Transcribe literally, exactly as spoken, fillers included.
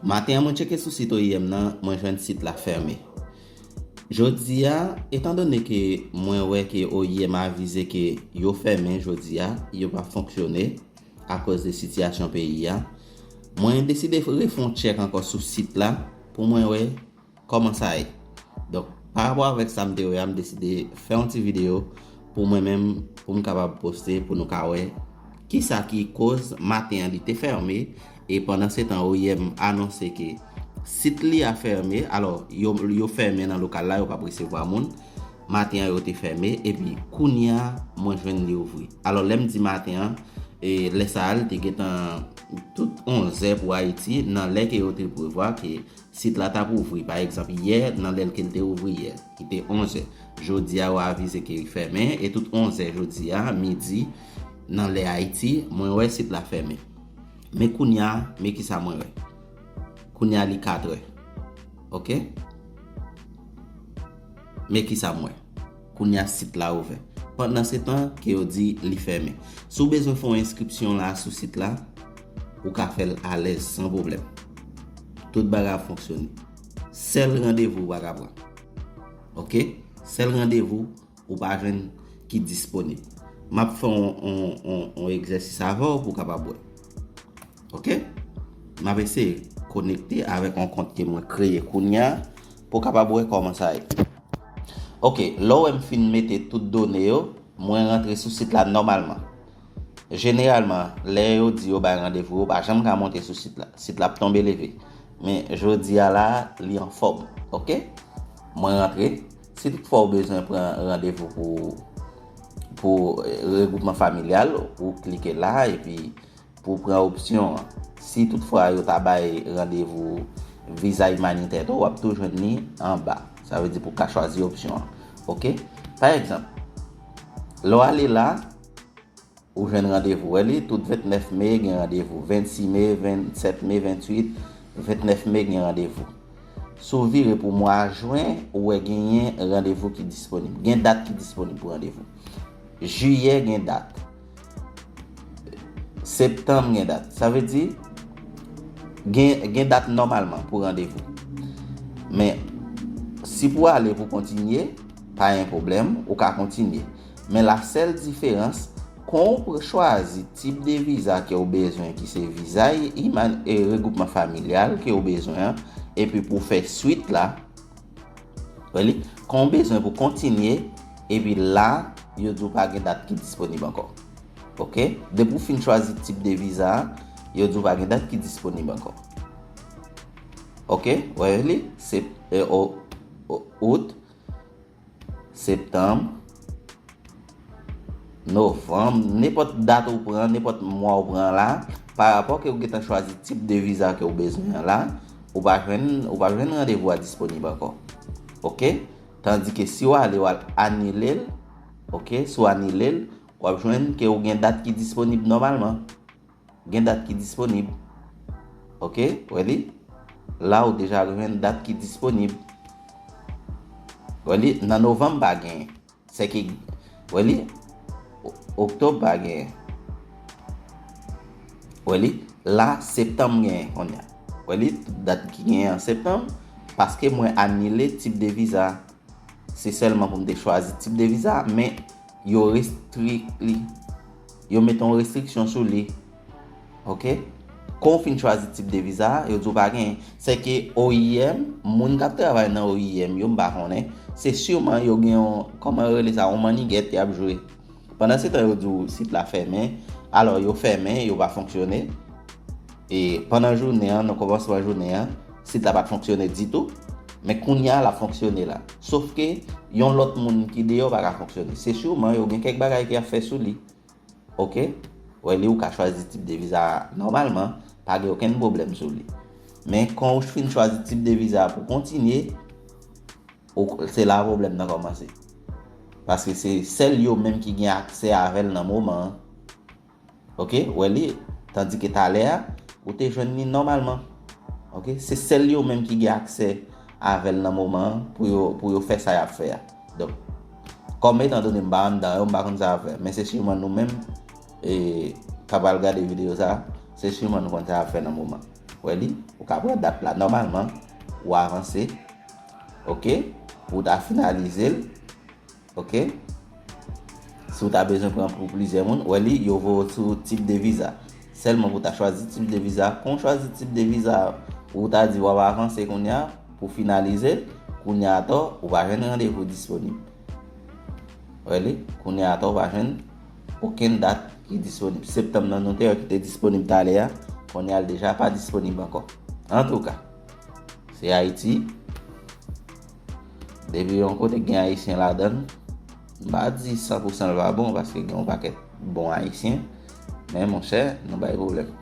Maten an mwen tcheke sou sit O I M nan, mwen jwenn sit la fèmen. Jodi a, etandone ke mwen wè ke O I M avize ke yo fèmen jodi a, yo p ap fonksyone akoz de sitiyasyon peyi a, mwen deside refè yon tchèk ankò sou sit la pou mwen wè kòman sa ye. Donk, pa rapò avèk sa m te wè a, m deside fè yon ti videyo pou mwen menm, pou m kapab poste, pou nou ka wè kisa ki koz maten an li te fèmen, e pandan se tan O I M anonse ke sit li a fèmen, alò, yo, yo fèmen nan lokal la, yo p ap resevwa moun. Maten an, yo te fèmen, epi kounye a, mwen jwenn li ouvri. Alò, lè m di maten an, e lè sa a, li te gentan tout onzè pou Ayiti, nan lè ke yo te prevwa ke sit la t ap ouvri. Pa egzanp, yè, nan lè ke l te ouvri yè, ki te onzè. Jodi a, yo avize ke li fèmen, e tout onzè jodi a, midi, nan lè Ayiti, mwen wè sit la fèmen. Men kounye a, men kisa mwen wè. Kounye a, li katrè. Oke? Men kisa m wè. Kounye a, sit la ouvè. Pandan se tan ke yo di li fèmen. Si w bezwen fè yon enskripsyon la sou sit la, ou ka fè l alèz, san pwoblèm. Tout bagay ap fonksyone. Sèl randevou ou pa ka pran. Oke? Sèl randevou ou pa jwenn ki disponib. M ap fè yon, yon, yon, yon egzèsis avè w pou w kapab wè. Oke? M ap eseye konekte avèk yon kont ke mwen kreye kounye a pou w kapab wè kòman sa ye. Oke, lè w wè m fin mete tout done yo, mwen rantre sou sit la nòmalman. Jeneralman, lè yo di yo bay randevou, yo pa janm ka monte sou sit la. Sit la ap tonbe leve. Men jodi a la, li anfòm. Oke? Mwen rantre. Si toutfwa ou bezwen pran randevou pou, pou, eh, regwoupman familyal, ou klike la epi pou pran opsyon an. Si toutfwa yo ta bay randevou viza imanitè tou, w ap tou jwenn li anba. Sa vle di pou w ka chwazi opsyon an. Oke? Pa egzanp, lè w ale la, ou jwenn randevou. Wè li, tout vennèf me gen randevou. Vennsis me, vennsèt me, venntuit, vennèf me gen randevou. Si w vire pou mwa jen, ou wè genyen randevou ki disponib. Gen dat ki disponib pou randevou. Jiyè gen dat. Septanm gen dat. Sa vle di, gen, gen dat nòmalman pou randevou. Men, si pou ale pou kontinye, pa gen pwoblèm, ou ka kontinye. Men la sèl diferans, kon ou pre-, chwazi tip de viza ke ou bezwen, ki se viza iman-, e, regwoupman familyal ke ou bezwen an, epi pou fè swit la, wè li, kon ou bezwen pou kontinye, epi la, yo di w pa gen dat ki disponib ankò. Oke? Depi w fin chwazi tip de viza a, yo di w pa gen dat ki disponib ankò. Oke? Wè li? Se, e, o, o, out, septanm, novanm, nenpòt dat ou pran, nenpòt mwa ou pran la, pa rapò ke ou gentan chwazi tip de viza ke ou bezwen an la, ou pa jwenn, ou pa jwenn randevou a disponib ankò. Oke? Tandike si w ale, w al anile l, oke, si w anile l, w ap jwenn ke ou gen dat ki disponib nòmalman. Gen dat ki disponib. Oke, wè li? La ou deja jwenn dat ki disponib. Wè li, nan novanm pa gen. Sèke, wè li? O-, oktòb pa gen. Wè li? La, septanm gen kounye a. Wè li? Dat ki gen an septanm, paske mwen anile tip de viza. Se sèlman pou m te chwazi tip de viza, men yo restrik li. Yo mete yon restriksyon sou li. Oke? Kon w fin chwazi tip de viza a, yo di w pa genyen. Sèke O I M, moun k ap travay nan O I M yo, m pa konnen, se siman yo gen yon, kòman yo rele sa, yon mannigèt y ap jwe. Pandan se tan yo di w sit la fèmen, alò yo fèmen, yo pa fonksyone. E pandan jounen an, nan kòmansman jounen an, sit la pa t fonksyone ditou. Men kounye a, l ap fonksyone la. Sof ke yon lòt moun ki deyò pa ka fonksyone. Se siman yo gen kèk bagay ki ap fè sou li. Oke? Wè li, ou ka chwazi tip de viza a nòmalman, pa gen okenn pwoblèm sou li. Men kon ou fin chwazi tip de viza a pou kontinye, ou, se la pwoblèm nan kòmanse. Paske se sèl yo menm ki gen aksè avè l nan moman an. Oke, wè li, tandike talè a, ou te jwenn li nòmalman. Oke, se sèl yo menm ki gen aksè avè l nan moman an pou yo, pou yo fè sa y ap fè a. Donk, kòm etandone m pa anndan yo, m pa konn sa y ap fè. Men se siman nou menm, e, k ap al gade videyo sa a, se siman nou konn sa y ap fè nan moman. Wè li, ou ka pran dat la nòmalman, ou avanse, ok, pou w ta finalize l, ok. Si w ta bezwen pran pou plizyè moun, wè li, yo voye w sou tip de viza. Sèlman pou w ta chwazi tip de viza. Kon w chwazi tip de viza, ou ta di w ap avanse kounye a, pou finalize, kounye a atò, ou pa jwenn randevou disponib. Wè li, kounye a atò, ou pa jwenn okenn dat ki disponib. Septanm nan nou te wè ki te disponib talè a, kounye a l deja pa disponib ankò. Antouka, se Ayiti. Depi yon kote gen Ayisyen ladan l, m pa di san pou san l pa bon, paske gen yon pakèt bon Ayisyen, men monchè, nou bay pwoblèm.